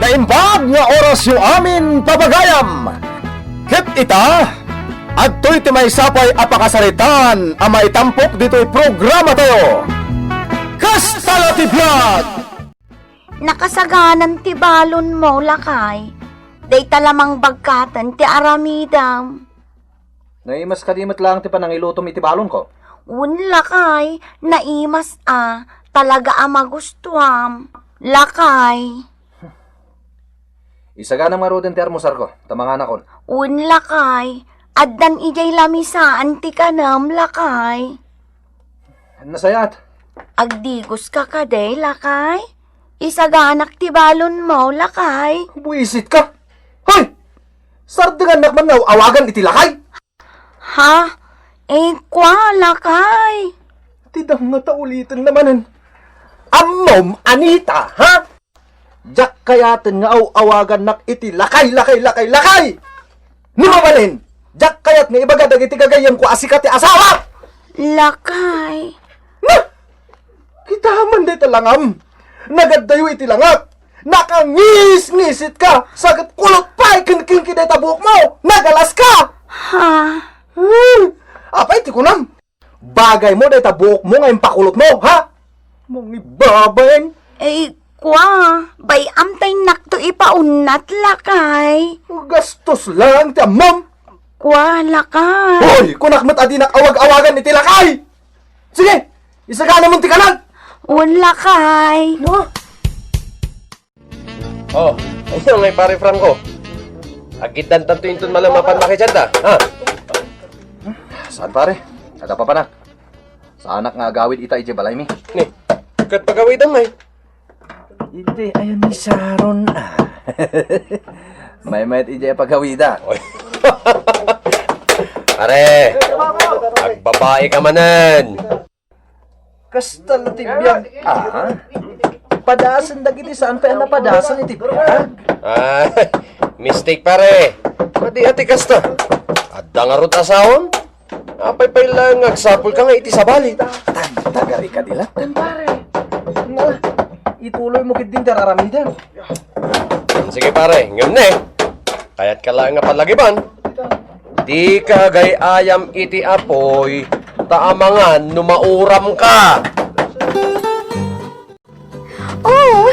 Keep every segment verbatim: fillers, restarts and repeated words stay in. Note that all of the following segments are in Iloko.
Naimbag nga orasyo amin, papagayam! Ket ita, adtoy ti maysa pay a pakasaritaan a maitampok ditoy programatayo. Kasta la ti biag! Nakasaganan ti balonmo, lakay. Dayta la mangbagkaten ti aramidem. Naimas kadi met laeng ti panangilutom iti balonko? Wen, lakay, naimas a, talaga a magustuam. Lakay. Isaganam ngaruden ti almusarko, ta manganakon. Wen, lakay, addan idiay lamisaan ti kanem, lakay. Nasayaat. Agdigoska kadi, lakay? Isaganak ti balonmo, lakay. Buisitka. Hoy! Sardengannak man nga aw-awagan iti lakay? Ha? Eh, kua, lakay. Ti dangngata uliten manen. Ammom, Anita, ha? Diak kayaten nga aw-awagannak iti lakay, lakay, lakay, lakay! No mabalin, diak kayat nga ibaga dagiti gagayyemko a sika ti asawa! Lakay. Na! Kita man dayta langam. Nagaddayo iti langak. Nakangisngisitka. Sa ket kulot pay ken kinki dayta buokmo. Nagalaska. Ha? Hmm. Apay ti kunam? Bagaymo dayta buokmo nga impakulotmo, ha? Mangibabain. Eh, kua, bay-am ta innakto ipaunnat, lakay. Gastos lang ti ammom. Kua, lakay. Hoy, kunak met a dinak awag-awagan iti lakay. Sige, isaganamon ti kalag. Wen, lakay. No? Oh, ania ngay, Pare Franco? Agiddantanto inton malam a pannakaidianta, ha? Saan, pare? Adda papanak. Saanak nga agawid ita idiay balaymi. Ni, ket pagawidam ngay. Idi, ayan ni Sharon, ah. Maymayat idiay pagawida. Oy. Pare, agbabaika manen. Kasta la ti biag. Ah? Padasen dagiti saan pay a napadasen iti biag. Ah, mistake, pare. Madi a ti kasta. Adda ngarud a sound? Apay pay la nga agsapulka nga iti sabali? Tagtagari ka di latten, pare. Na, ituloymo ketdin ti ar-aramidem. Sige, pare, ngem ne, kayatka laeng nga palagiban. Dika agay-ayam iti apuy, ta amangan no mauramka. Oh,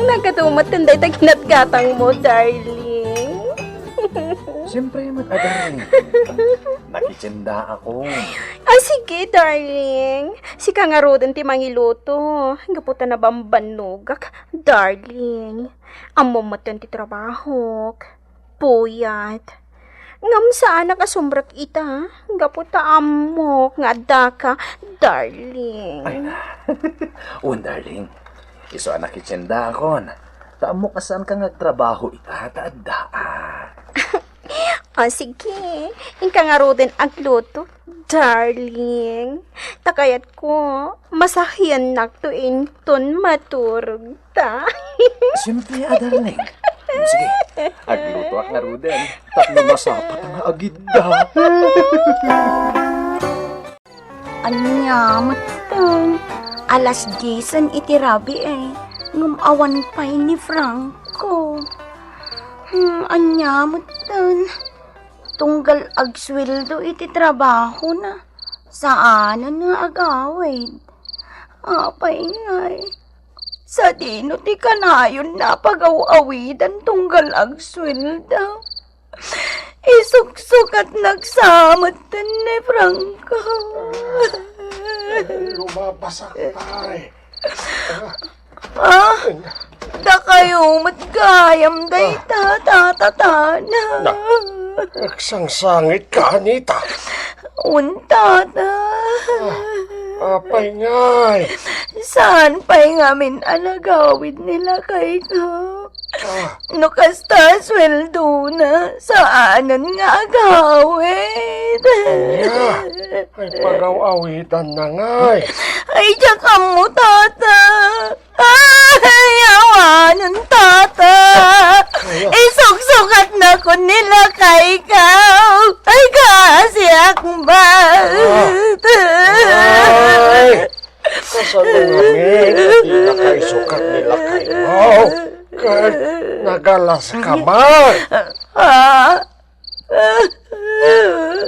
nagkatumet dayta ginatgatangmo, darling. Siyempre met, a, darling. Nakitiendaakon. Ah, sige, darling. Sika ngaruden ti mangiluto. Gapu ta nabambannogak, darling. Ammom met ti trabahok. Puyat. Ngem saanak a sumrek ita, gapu ta ammok nga addaka, darling. Ay, na. Wen, darling. Isu a nakitiendaakon. Ta ammok a saanka nga agtrabaho ita, ta addaak. Ah, sige. Inka ngaruden agluto, darling. Ta kayatko, masahiennakto inton maturog. Ta? Siyempre, a, darling. Sige, aglutoak ngaruden. Tapno masapata nga agidda. Ania metten, alas diesen iti rabii, ngem awan pay ni Franco. Hmm, ania metten, tunggal agsueldo iti trabahona, saanen nga agawid. Apay ngay, sadino ti kanayonna a pagaw-awidan tunggal agsuelda? Isuksukatnak sa metten ni Franco. Lumabasak, pare. Ah, dakayo met gayam dayta, Tata Tana. Na, agsangsangit-ka, Anita. Wen, Tata. Ah, apay ngay? Saan pay ngamin a nagawid ni lakayko? Ah. No kasta sueldona, saanen nga agawid. Ania? Ay, pagaw-awidanna ngay. Ay, diak ammo, Tata. Ay, awanen, Tata. Isuksukatnakon ni lakayko. Ay, kaasiak met. Ah. Ay. Kasano ngamin a di nakaisukat ni lakaymo? Ket Nagalas ka man. Ah.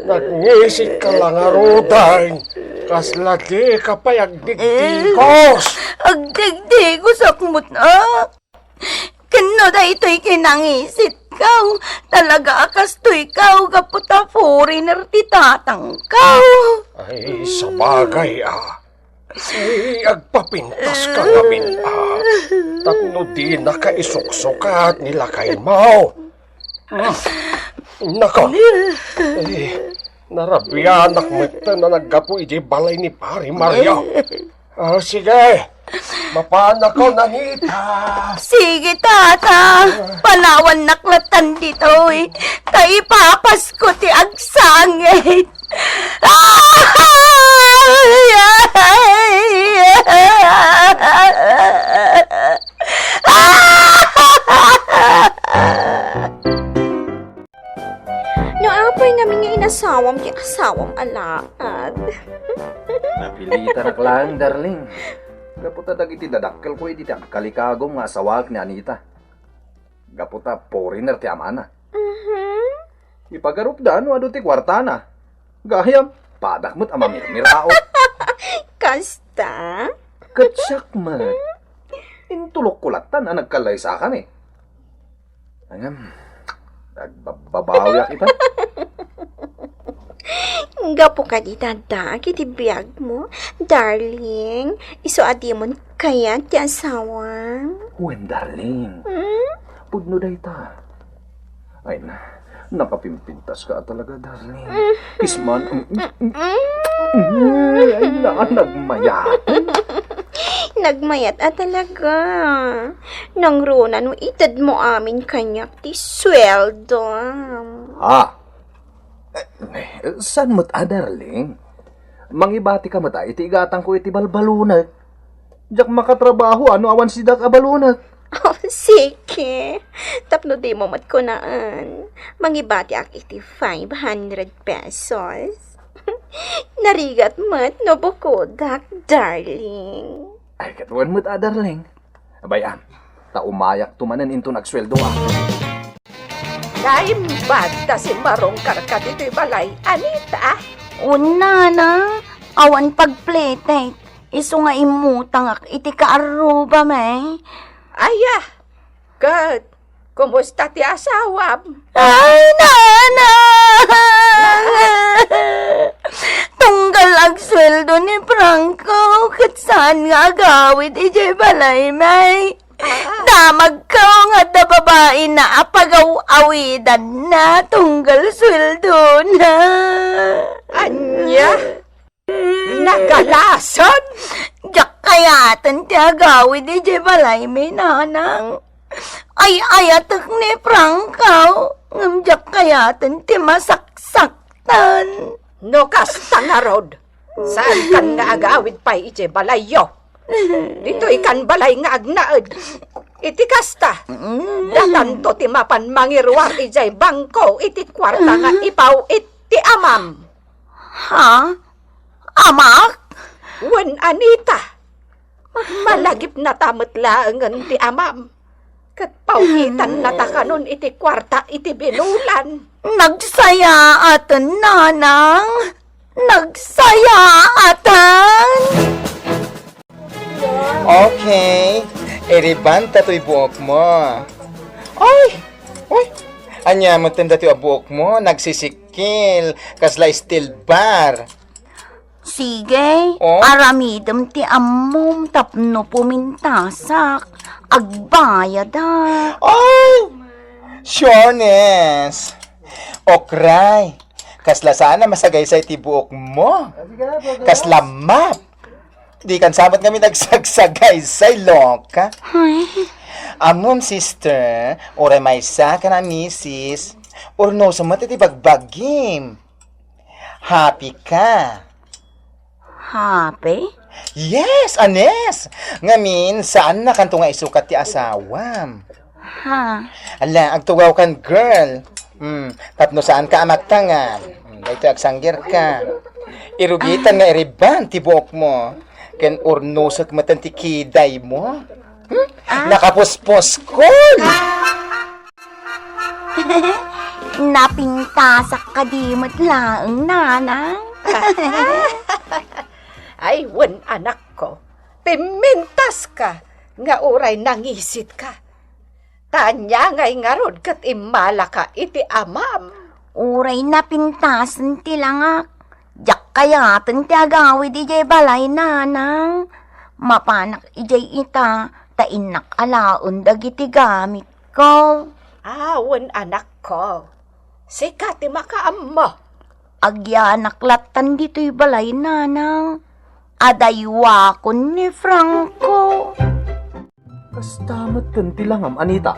Nagngisitka la ngaruden. Kasla dika pay agdigdigos. Agdigdigos ak met, ah. Ken no daytoy kinangisitko, talaga a kastoyko gapu ta foreigner ti tatangko. Ay, sabagay, ah. Ay, agpapintaska ngamin, ah. Tapno dinaka isuksukat ni lakaymo. Mm. Nako. Ay, narabianak met ta naggapu idiay balay ni Pari Mario. Ah, sige. Mapanakon, Anita. Sige, tata. Panawannak latan ditoy. Ta ipapasko ti agsangit. Ay! Ay! No apay ngamin nga inasawam ti asawam a laad. Napilitanak laeng, darling. Gapu ta dagiti dadakkelko idi ti agkalikagum nga asawaek ni Anita. Gapu ta foreigner ti amana. Mhm. Ipagarupda no adu ti kuartana. Gayam, padak met a mamirmiraot. Kasta? Ket siak met. Intulokko lattan a nagkallaysakami. Ngem, agbabbabawiak ita. Gapu kadi dadagiti biagmo, darling, isu a dimon kayat ti asawam? Wen, darling. Hmm? Pudno dayta. Ay na, nakapimpintaska talaga, darling. Kisman, mm, mm, mm. Mm, ay na, nagmayat. Nagmayat a talaga. Nangruna no itedmo amin kaniak ti sueldo. Ah. Eh, saan met a, darling? Mangibatika met a iti igatangko iti balbalunek. Diak makatrabaho a no awan sidak a balunek. Oh, sige. Tapno dimo met kunaan, mangibatiak iti five hundred pesos. Narigat met no bukodak, darling. Ay, ket wen met a, darling. Bay-am, ta umayakto manen inton agsueldo a. Naimbag ta simmarongkarka ditoy balay, Anita? Wen, nana, awan pagpletek. Isu nga immutangak iti kaarrubami. Aya, ket kumusta ti asawam? Ay, nana! Tunggal agsueldo ni Franco, ket saan nga agawid idiay balaymi. Damagko nga adda babaina a pagaw-awidanna tunggal sueldona. Ania? Nagalason? Diak kayaten ti agawid idiay balaymi, nanang. Ay-ayatek ni Franco, ngem diak kayaten ti masaksaktan. No kasta ngarud, saankan nga agawid pay idiay balayyo. Ditoykan balay nga agnaed. Iti kasta, datanto ti mapan mangiruar idiay bangko iti kuarta nga ipaw-it ti amam. Ha? Amak? Wen, Anita. Malagipnata met laengen ti amam. Ket paw-itannata kanon iti kuarta iti binulan. Nagsayaaten, nanang. Nagsayaaten. Okay. Iribanta toy buokmo. Ay! Uy! Ania metten datoy a buokmo? Nagsisikkil. Kasla steel bar. Sige, oh? Aramidem ti ammom tapno pumintasak. Agbayadak. Ay! Siones! Okray! Kasla saan a masagaysay ti buokmo? Kasla map! Dikan sabet ngamin agsagsagaysay, loka. Ay. Ammom, sister, uray maysa ken a misis, urnosem met iti bagbagim. Happy ka. Happy? Yes, Anes! Ngamin, saannakanto nga isukat ti asawam. Ha? Ala, agtugawkan, girl. Hmm, tapno saanka a magtangan. Hmm, daytoy agsanggirka. Irugitan nga iriban ti buokmo. Ken urnosek metten ti kidaymo. Hmm? Ah. Nakapusposkol! Napintasak kadi met laeng, nanang? Ay, wen, anakko. Pimmintaska nga uray nangisitka. Ta ania ngay ngarud ket immalaka iti amam? Uray napintasen ti langak. Diak kayaten ti agawid idiay balay, nanang. Mapanak idiay ita, ta innak alaen dagiti gamitko. Awan, anakko. Sika ti makaammo. Agyanak lattan ditoy balay, nanang. Adaywakon ni Franco. Kasta metten ti langam, Anita.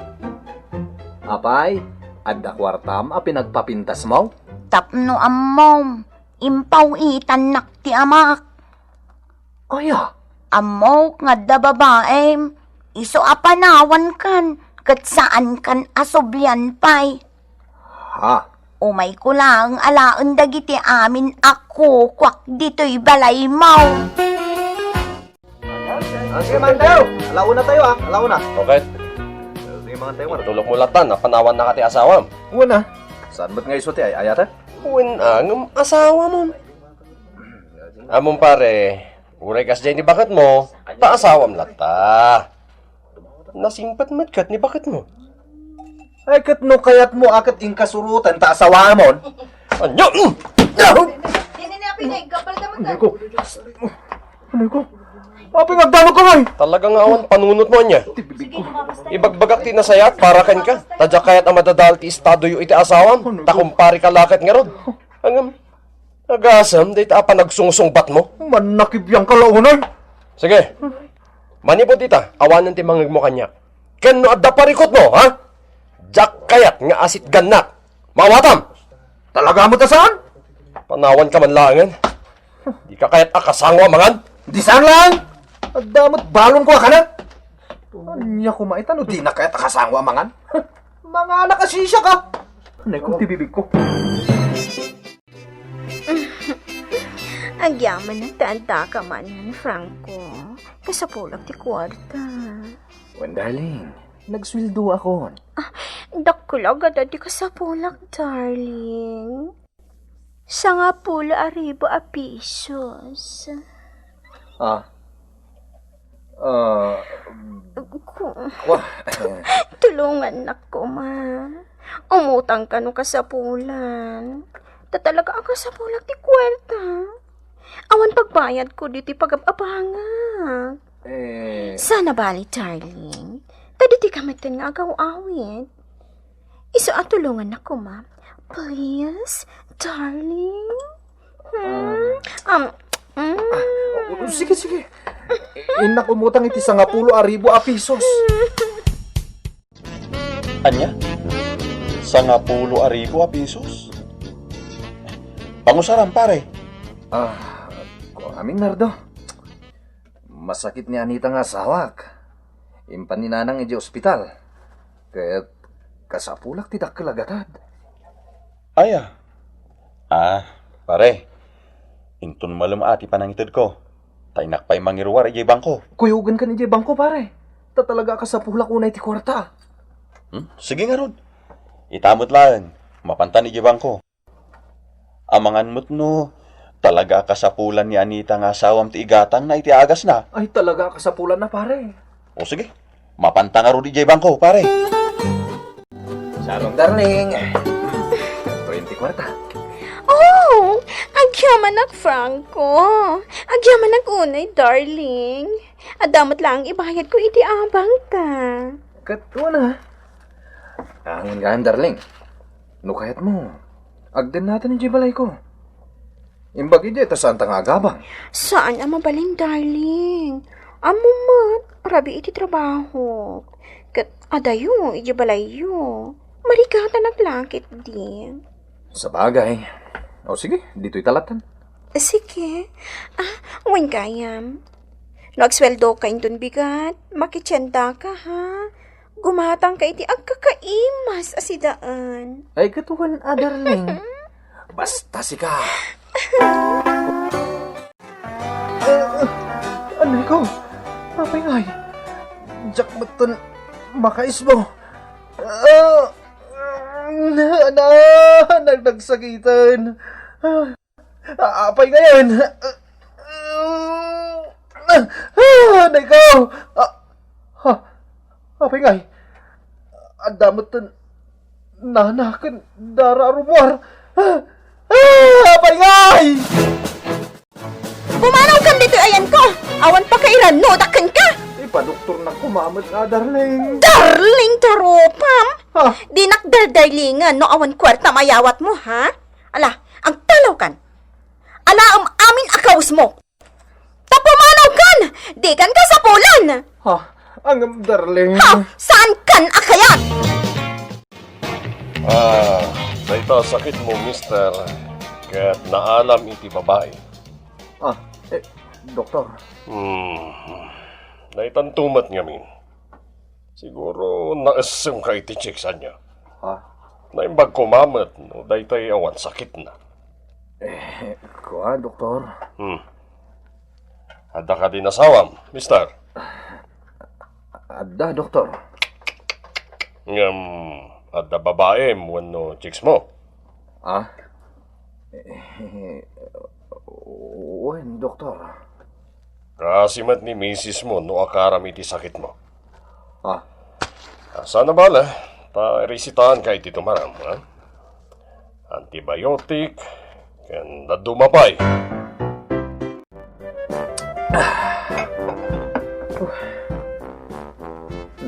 Apay, adda kuartam a pinagpapintasmo? Tapno ammom, impaw-itannak ti amak. Aya? Ammok nga adda babaem, isu a panawankan, ket saankan a sublian pay. Ha? Umayko laeng alaen dagiti amin a kukuak ditoy balaymo. Ah, sige, mantayo. Alauna tayo, ah. Alauna. Okay. Sige, mantayo, man. Tulokmo lattan, a panawannaka ti asawam. Wen a. Saan met nga isu ti ay-ayatan? Wen a, ngem asawam. Ammom, pare, uray kasdiay ni baketmo, ta asawam latta. Nasingpet met ket ni baketmo. Ay, ket no kayatmo a ket inkasuroten ta asawamon. Ania? Dini ni apingay, gabal ka man. Anay ko. Anay ko. Aping, agdanogka ngay. Talaga nga awan panunotmo ania. Ti bibig ko. Ibagbagak ti nasayaat para kenka. Ta diak kayat a madadael ti estadoyo iti asawam. Ta kumpare ka la ket ngarud. Ngem, agasem dayta a panagsungsungbatmo. Mannakibiangka la unay. Sige. Manipud ita, awanen ti mangngegmo kaniak. Ken no adda parikutmo, ha? Diak kayat nga asitgannak. Maawatam! Talaga met a saan? Panawanka man laengen. Dika kayat a kasango a mangan? Di saan laeng! Adda met balonko a kanen. Ania koma ita no dina kayat a kasango a mangan? Manganak a sisiaka! Anay ko ti bibig ko. Agyamanak ta addaka manen, Franco. Kasapulak ti kuarta. Wen, darling, nagsueldoakon. Ah, dakkel a gada ti kasapulak, darling. Sangapulo a ribu a pisos. Ah. Ah, Ku-, wa- tulungannak koma. Umutangka no kasapulan. Ta talaga a kasapulak ti kuarta. Awan pagbayadko ditoy pagab-abangak. Eh. Saan a bali, darling. Ta ditoyka metten nga agaw-awid. Isu a tulongannak koma. Please, darling. Hmm? Um, mm. Ah, o, o, sige, sige. Innak umutang iti sangapulo a ribu a pisos. Ania? Sangapulo a ribu a pisos? Pangusaram, pare. Ah, kuamin, Nardo. Masakit ni Anita nga asawak. Impan ni Nanang idiay ospital. Ket kasapulak ti dakkel a gatad. Aya? Ah, pare. Inton malem a ti panangitedko. Ta innak pay mangiruar idiay bangko. Kuyogenkan idiay bangko, pare. Ta talaga a kasapulak unay ti kuarta. Hmm? Sige ngarud. Ita met laeng. Mapantan idiay bangko. Amangan met no talaga a kasapulan ni Anita nga asawam ti igatangna iti agasna. Ay, talaga a kasapulanna, pare. O sige, mapanta ngarud idiay bangko, pare. Sharon, darling. Twenty kwarta. Oh, agyamanak, Franco. Agyamanak unay, darling. Adda met laeng ibayadko iti abangta. Ket wen a. Angen gayam, darling. No kayatmo, agdennatan idiay balayko. Imbag idiay ta saanta nga agabang. Saan a mabalin, darling. Ammom met, rabii ti trabahok. Ket adayo idiay balayyo. Marigatanak la ketdi. Sabagay. O sige, ditoy ta lattan. Sige. Ah, wen gayam. No agsueldoka inton bigat, makitiendaka, ha? Gumatangka iti agkakaimas a sidaen. Ay, ket wen a, darling. Basta sika. Ah, anay ko. Apay ngay. Diak metten makaisbo. Ah, Ana, nagsakitan. Ah, apay ngayon? Ah, ah, anay ko! Ah, ah, apay ngay? Adda met ten nana ken dara a rummuar. Ah, ah, apay ngay? Pumanawkan ditoy ayanko! Awan pakairannodak kenka! Ipadoktornak koma met nga, darling. Darling, tarupam! Ah. Dinak dardarlingan no awan kuarta mayawatmo, ha? Ala, agtalawkan! Alaem amin a kawesmo! Ta pumanawkan! Dikan kasapulan! Ha? Ang darling. Ha? Saankan a kayat? Ah, dayta sakitmo, mister, ket naalam iti babai. Ah, eh, doktor. Hmm. Daytanto met ngamin. Siguro naessemka iti chicks, ania? Ha? Naimbag koma met no daytay awan sakitna. Eh, kua, doktor. Hmm. Adda kadi asawam, mister? Adda, doktor. Ngem, adda babaim wenno chicks mo? Ah? Eh, wen, doktor. Kaasi met ni misis mo no akaram iti sakit mo. Ah. Ah, saan a bale, ta iresitaanka iti tumaram, ha? Antibiotic, ken dadduma pay.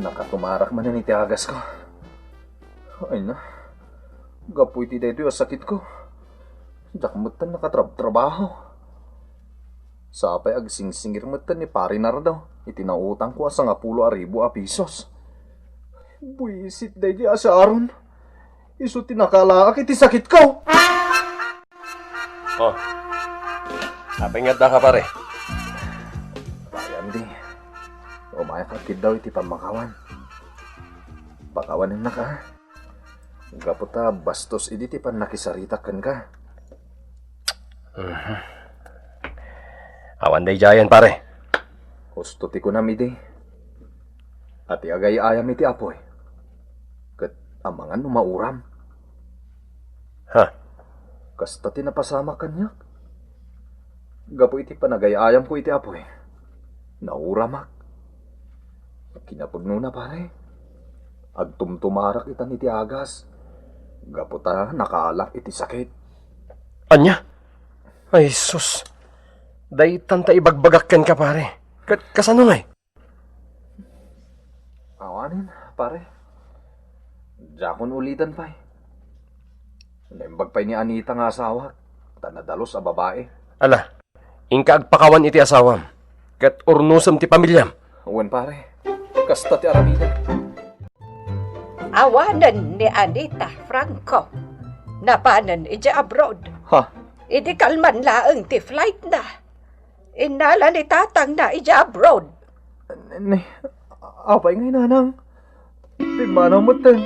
Nakatumarak manen iti agas ko. Ay na, gapu iti daytoy a sakit ko, diak metten nakatrabtrabaho. Sapay agsingsingir metten ni Pari Nardo iti nautangko a sangapulo a ribu a pisos. Buisit daydi a si Aaron. Isu ti nakalaak iti sakitko. Oh. Apay nga addaka, pare? Ryan, di. Umayak a kiddaw iti pammakawan. Pakawanennaka. Gapu ta bastos idi ti pannakisaritak kenka. Mhm. Awan daydiayen, pare. Husto ti kunam idi. A ti agay-ayam iti apuy. Ket amangan no mauram. Ha? Kasta ti napasamak kaniak. Gapu iti panagay-ayamko iti apuy, nauramak. Kinapugnona, pare, agtumtumarak itan iti agas gapu ta nakaalak iti sakit. Ania? Ay, sus. Daytan ta ibagbagak kenka, pare. Ka-, kasano ngay? Awanen, pare. Diakon uliten pay. Naimbag pay ni Anita nga asawak, ta nadalus a babai. Ala, inka agpakawan iti asawam, ket urnosem ti pamiliam. Wen, pare. Kasta ti aramidek. Awanen ni Anita Franco. Napanen idiay abroad. Ha? Idi kalman laeng ti flightna. Innala ni tatangna idiay abroad. Ni, apay ngay, nanang? Pimmanaw metten.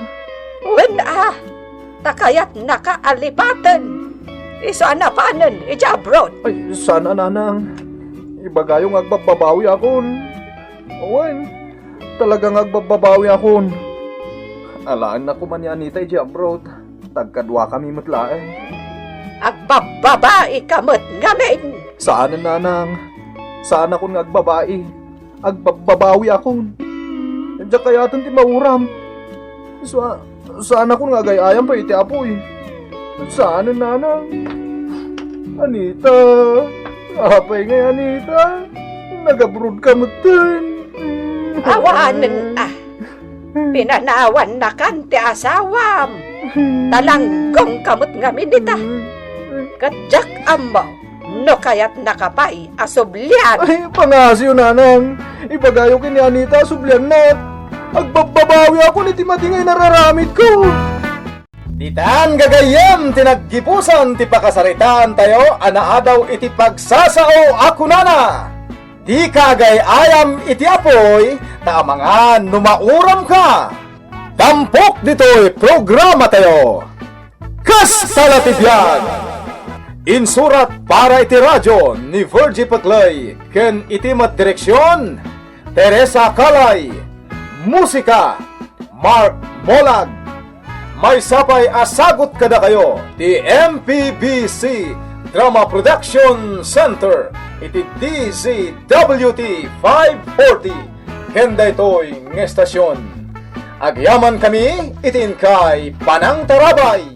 Wen a, ta kayatnaka a lipaten. Isu a napanen idiay abroad. Ay, saan a, nanang. Ibagayo nga agbabbabawiakon. Wen, talaga nga agbabbabawiakon. Alaennak koma ni Anita idiay abroad. Tagkaduakami met laeng. Agbabbabaika met ngamin. Saanen, nanang. Saanakon nga agbabai. Agbabbabawiakon. Diak kayaten ti mauram. Sa-, saanakon nga agay-ayam pay iti apuy. Saanen, nanang. Anita. Apay ngay, Anita? Nagabrodka metten. Awanen a. Pinanawannakan ti asawam. Talanggongka met ngamin ita. Ket diak ammo no kayatnaka pay a sublian. Ay, pangasiw, nanang. Ibagayo ken ni Anita a subliannak. Agbabbabawiakon iti madi nga inararamidko. Ditan gagayyem ti naggibusan ti pakasaritaantayo a naadaw iti pagsasao a kunana, "Dika agay-ayam iti apuy, ta amangan no mauramka." Tampok ditoy programatayo, Kasta la ti biag! Insurat para iti radio ni Virgie Peclay ken iti met direksion, Teresa Calay. Musika, Mark Molag. Maysa pay a sagut kadakayo ti M P B C Drama Production Center iti D Z W T five forty ken daytoy nga estasion. Agyamankami iti inkay panangtarabay.